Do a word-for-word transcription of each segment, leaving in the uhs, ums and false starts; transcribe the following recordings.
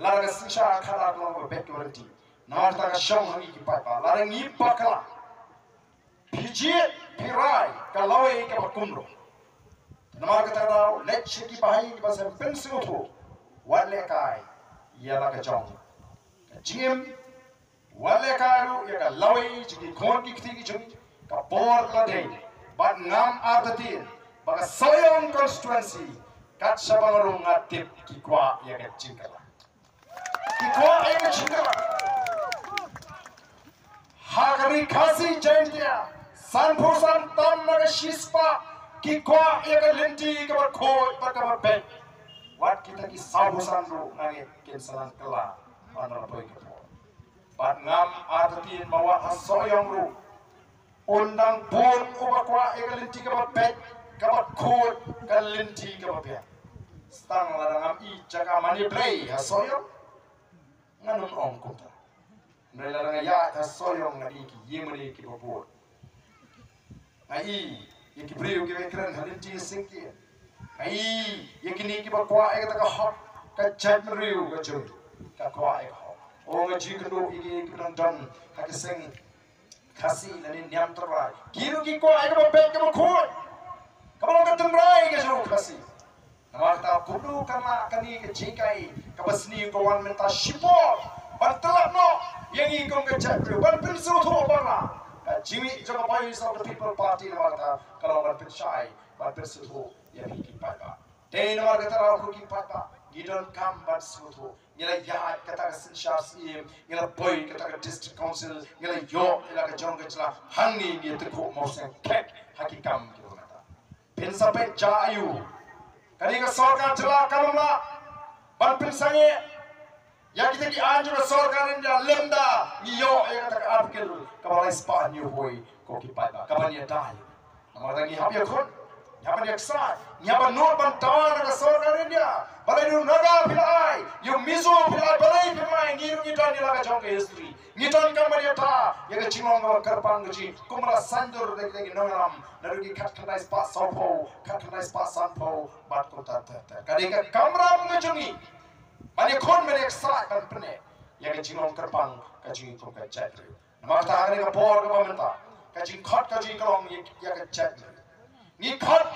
Lada ka synshar khadar ka long kaba beit kaba ryntih. Namar kata ka shong ha ngi ki paidbah. Lada ngi bakla, phi jied phi rai, ka lawei kaba kumno. Namar kata ka daw leit sha ki bahaïing kiba sem pynsngewthuh, wat lehkai ïa la ka jong ka jingim, wat lehkai ruh ïa ka lawei jong ki khun ki kti ki jong ngi. Ka por ka la dei, bad ngam artatien ba ka Sohiong constituency, kat shaba nga rung nga tip ki kwah ïa ka jingkylla. Ki kwah ïa ka jingkylla. Ha ka Ri Khasi Jaiñtia, sanphew san tam na ka shispah ki kwah ïa ka lynti kaba khuid bad kaba beit. Wat kita ki sawphew san ruh nga ngeit kin sa nang kylla, ban la poi ka por. Bad ngam artatien ba wat ha Sohiong ruh un dang bun uba kwah ïa ka lynti kaba beit, kaba khuid, ka lynti kaba biang. Tang lada ngam i jaka mane blei ha Sohiong, ngan ym ong kumta. Hynrei lada nga ïaid ha Sohiong nga i ki ïingmane kiba bun. Nga i ïa ki briew kiba kren ha lynti syngkien. Nga i ïa kine kiba kwah ïa kata ka hok, ka jaitbynriew ka jong ngi ka kwah ïa ka hok. O, nga ju kynduh ïa ki kiba dang don ha ki seng Khasi lane niam tynrai. Ki ruh ki kwah ïa kaba beit kaba khuid, kaba long ka tynrai ka jong u Khasi. Namar kata kumno kan lah kane ka jinghikai kaba sniew ka wan mynta shipor ban tyllep noh ïa ngi kum ka jaitbynriew, ban pynsngewthuh bakla ka jingmih jong ka Voice of the People Party. Namar kata ka long ban pynshai, ban pynsngewthuh ïa phi ki paidbah. Dei namar kata ruh ko ki paidbah, ngi donkam ban sngewthuh. Ngi la ïaid kata ka synshar syiem, ngi la poi kata ka district council, ngi la ïoh ïa la ka jong ka jylla. Hangne ngi ïa tyngkhuh mawseng khet ha ki kam kiba mynta. Phin sa peit ja aiu, kane ka sorkar jylla kam lah ban pynsangeh ïa kita ki aiñ jong ka sorkar India lymda ngi ïoh ïa kata ka article kaba lai spah hynñiew hoi ko ki paidbah, kaban ïada ïa. Namar kata ngi hap ïakhun, ngi hap ban ïaksaid, ngi hap ban nud ban dawa na ka sorkar India. Balei u Naga phi la ai, u Mizo phi la ai, balei phim ai? Ngi ruh ngi don ïa la ka jong ka history. Ngi donkam ban ïada ïa ka jinglong kaba kyrpang ka jong ngi kum la saiñdur da kita ki nongïalam naduh ki khatkhyndai spah sawphew, khatkhyndai spah sanphew bad kumta ter ter. Ka dei ka kamram ka jong ngi ban ïakhun, ban ïaksaid, ban pynneh ïa ka jinglong kyrpang ka jong ngi kum ka jaitbynriew. Namar kata ha kane ka por kaba mynta, ka jingkhot ka jong ngi ka long ïa, ïa ka jaitbynriew. Ngi khot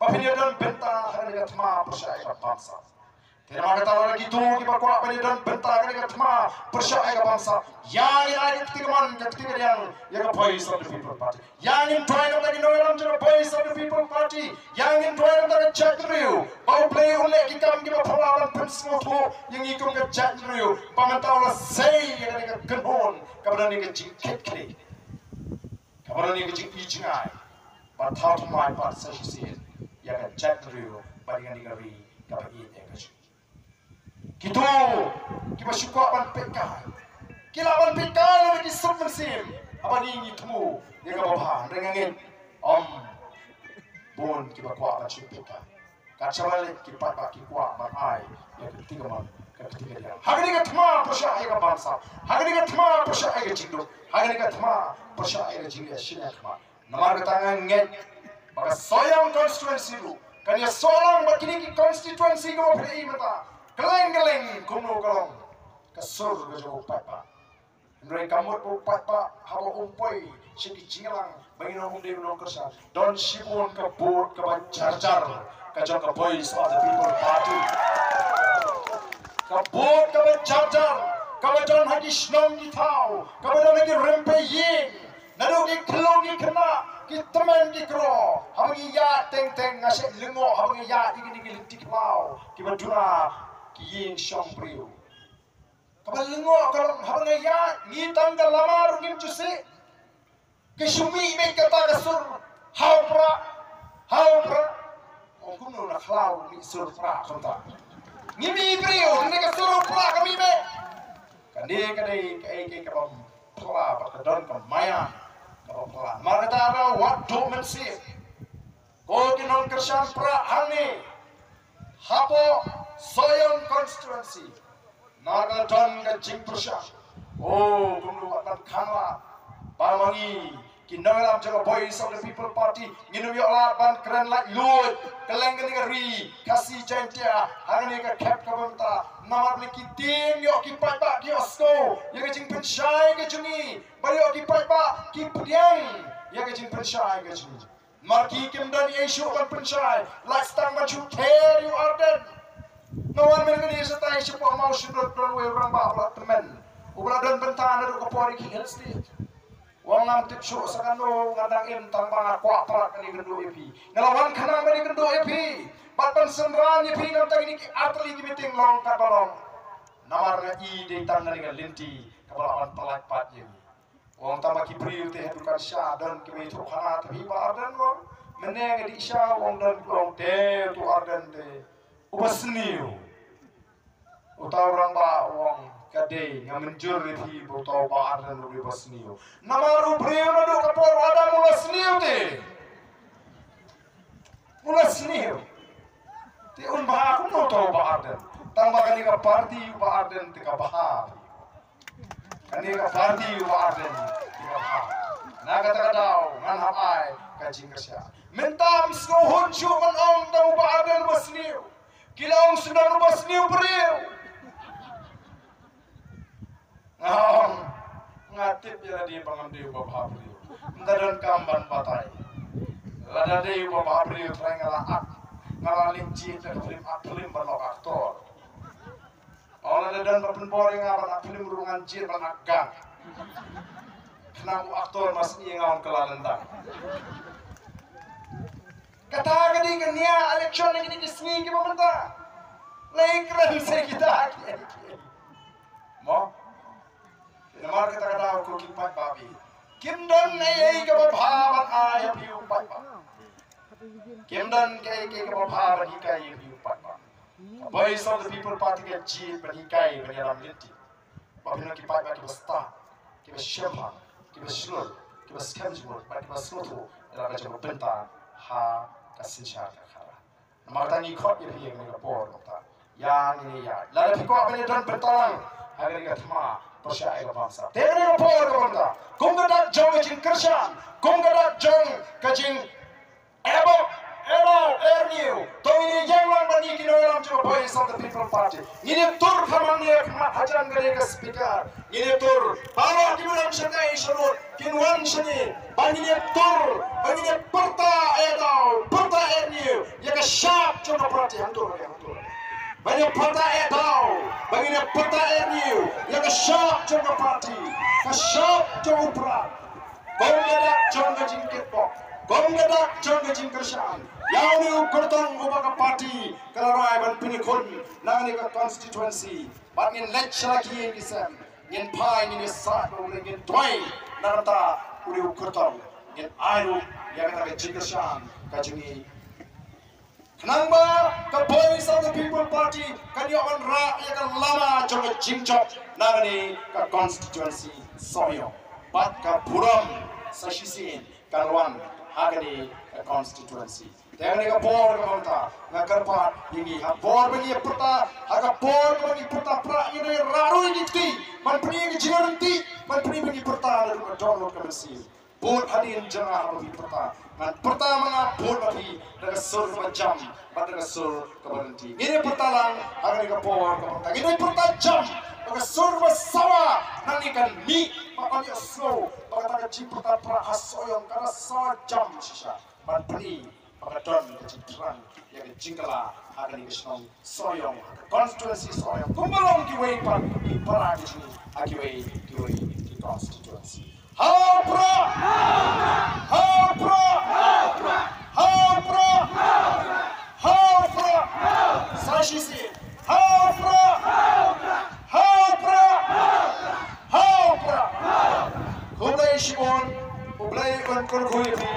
ba phin ïadon bynta ha kane ka thma pyrshah ïa ka bamsap. Te namar kata lada kito kiba kwah ban ïadon bynta ha kane ka thma pyrshah ïa ka bamsap, ïa ngin ai ka kti kamon ka kti kadiang ïa ka Voice of the People Party. Ïa ngin duwai na ka bynta ki nongïalam jong ka Voice of the People Party. Ïa ngin duwai na ka bynta ka jaitbynriew ba U Blei un leh ki kam kiba phylla ban pynsngewthuh ïa ngi kum ka jaitbynriew ba mynta u la sei ïa kane ka kynhun kaba don ïa ka jingkitkhlieh, kaba don ïa ka jingi jngai, ban thaw thymmai pat sa shisien ïa ka jaitbynriew bad ïa kane ka ri kaba ïeit ïa ka jong. Kito kiba shu kwah ban peitkai, ki lah ban peitkai lada ki suk mynsiem haba ngi ngi thmu ïa kaba bha. Hynrei nga ngeit ym bun kiba kwah ban shu peitkai. Kat shaba leit ki paidbah ki kwah ban ai ïa ka kti kamon ka kti kadiang ha kane ka thma pyrshah ïa ka bamsap, ha kane ka thma pyrshah ïa ka jingduk, ha kane ka thma pyrshah ïa ka jingleh shiliang khmat. Namar kata nga ngeit ba ka Sohiong constituency ruh kan ïasoh lang bad kine ki constituency kiba phi ïohi mynta. Kylleng kylleng kumno ka long ka sur ka jong u paidbah. Hynrei ka mut ba u paidbah haba um poi sha ki jingïalang ba ngin ong um dei u nongkyrshan, don shibun ka vote kaba jar jar ka jong ka Voice of the People Party. Ka vote kaba jar jar, kaba don ha ki shnong ki thaw, kaba don ha ki rympei ïing, naduh ki khyllung ki khynnah, ki tymmen ki kro. Haba ngi ïaid teng teng nga shait lyngngoh haba ngi ïaid ïa kine ki lynti khlaw kiba duna ki ïing shong briew. Kaba lyngngoh ka long haba ngi ïaid, ngi tang ka lama ruh ngim ju sih. Ka shu mih beit kata ka sur ha u Prah, ha u Prah. Ong kumno na khlaw mih sur Prah kumta? Ngi mih briew, kane ka sur u Prah ka mih beit. Kane ka dei kaei kaei kaba phylla bad ka don ka maïan kaba phylla. Namar kata ruh wat duh mynsiem. Ko ki nongkyrshan Prah hangne hapoh Sohiong constituency, namar ka don ka jingpyrshah. O, kumno wat ban khang lad ba ma ngi ki nongïalam jong ka Voice of the People Party ngin ym ïoh lad ban kren laitluid kylleng kane ka ri Khasi Jaiñtia ha kane ka khep kaba mynta. Namar ba ki tieng ïoh ki paidbah ki ïohsngew ïa ka jingpynshai ka jong ngi, ba ïoh ki paidbah ki pdiang ïa ka jingpynshai ka jong ngi. Namar ki kim don ei shuh ban pynshai, lait tang ban shu ther ïa u Ardent. Nga wan mynne shatai shapoh Mawshynrut, don uwei u rangbah uba la tymmen, uba la don bynta naduh ka por ïa ki Hill State. U ong ngam tip shuh sa kano, nga dang im tang ba nga kwah palat ban ïakynduh ïa phi. Nga la wan khnang ban ïakynduh ïa phi bad ban synran ïa phi, namar kine ki artylli ki meeting long katba long. Namar nga i dei tang kane ka lynti kaba lah ban pyllait pat ïa ngi. U ong tang ba ki briew te ha dukan sha don kiba ïathuh khana, te phi Bah Ardent, u ong. Mynne nga dih sha, u ong don kiba ong te uto u Ardent te uba sniew. Uta u rangbah u ong ka dei, nga mynjur ïa phi ba uta u Bah Ardent u dei uba sniew. Namar u briew naduh ka por u Adam u la sniew te. U la sniew. Te un bha kumno uta u Bah Ardent? Tang ba kane ka party u Bah Ardent te ka bha. Kane ka party u Bah Ardent te ka bha. Na kata ka daw ngan hap ai ka jingkyrshan. Mynta ym sngewhun shuh ban ong tang u Bah Ardent uba sniew. Ki la ong sdang uba sniew briew. Nga ong, nga tip ïa lade ba ngam dei uba bha briew. Ym da donkam ban batai. Lada dei uba bha briew trai nga la ak, nga la leit jied da ka phlim, ak phlim ban long actor. Ong lada don ba pynbor ïa nga ban ak phlim ruh ngan jied ban ak gang. Khnang u actor mas ïa nga ong ka la lyndang. Kata ka dei ka nia election na kine ki sngi kiba mynta. Lei kren sa kita ki. Mo? Namar kata ka daw ko ki paidbah phi, kim don ei ei kaba bha ban ai ïa phi u paidbah. Kim don ei ei kaba bha ban hikai ïa phi u paidbah. Ka Voice of the People Party ka jied ban hikai, ban ïalam lynti. Ba phin long ki paidbah kiba stad, kiba shemphang, kiba shlur, kiba skhem jingmut bad kiba sngewthuh ïa la ka jong ka bynta ha ka synshar ka khadar. Namar kata ngi khot ïa phi ha kane ka por kaba mynta. Ïa ngin ïa, lada phi kwah ban ïadon bynta lang ha kane ka thma pyrshah ïa ka bamsap, te ha kane ka por kaba mynta, kum ka dak jong ka jingkyrshan, kum ka dak jong ka jing Ebo, ebo, erniew. To ngin ïeng lang bad ngi ki nongïalam jong ka Voice of the People Party. Ngin ïa tur khamang ïa ka mat hajan kane ka speaker. Ngin ïa tur. Baroh kiba don sha ka, sha rud, kin wan sha ngi. Ba ngin ïa tur, ba ngin ïa pyrta ïa daw, pyrta erniew ïa ka shap jong ka party. Hangto, hangto. Ba ngin ïa pyrta ïa daw, ba ngin ïa pyrta erniew ïa ka shap jong ka party, ka shap jong u Prah. Kum ka dak jong ka jingkitbok, kum ka dak jong ka jingkyrshan ïa une u kyrtong uba ka party ka la rai ban pynïakhun na kane ka constituency. Bad ngin leit sha la ki ïing ki sem, ngin phai, ngin ïasaid bad u, ngin duwai na ka bynta une u kyrtong. Ngin ai ruh ïa kata ka jingkyrshan ka jong ngi. Khnang ba ka Voice of the People Party kan ïoh ban rah ïa ka lama jong ka jingjop na kane ka constituency Sohiong. Bad ka burom sa shisien kan wan ha kane ka constituency. Te ha kane ka por kaba mynta nga kyrpad ïa ngi, ha por ba ngi ïa pyrta, ha ka por kaba ngi pyrta prah, ngin ïa rah ruh ïa ki kti ban pyni ïa ka jingryntih, ban pyni ba ngi pyrta naduh ka dohnud ka mynsiem. Bud hadien jong nga haba phi pyrta. Ngan pyrta ma nga, bud ma phi da ka sur kaba jam bad da ka sur kaba ryntih. Ngin ïa pyrta lang ha kane ka por kaba mynta. Ngin ïa pyrta jam da ka sur kaba sawa. Nangne kan mih ba kan ïohsngew ba kata ka jingpyrta prah ha Sohiong ka la sawa jam shisha. Ban pyni ba ka don ka jingthrang ïa ka jingkylla ha kane ka shnong Sohiong, ha ka constituency Sohiong, kumba long kiwei pat ki para ki jong ngi ha kiwei kiwei ki constituency. Ha u Prah! Ha u Prah! Ha u Prah! Ha u Prah! Sa shisien. Ha u Prah! Ha u Prah! Ha u Prah! Khublei shibun, U Blei un kyrkhu ïa phi.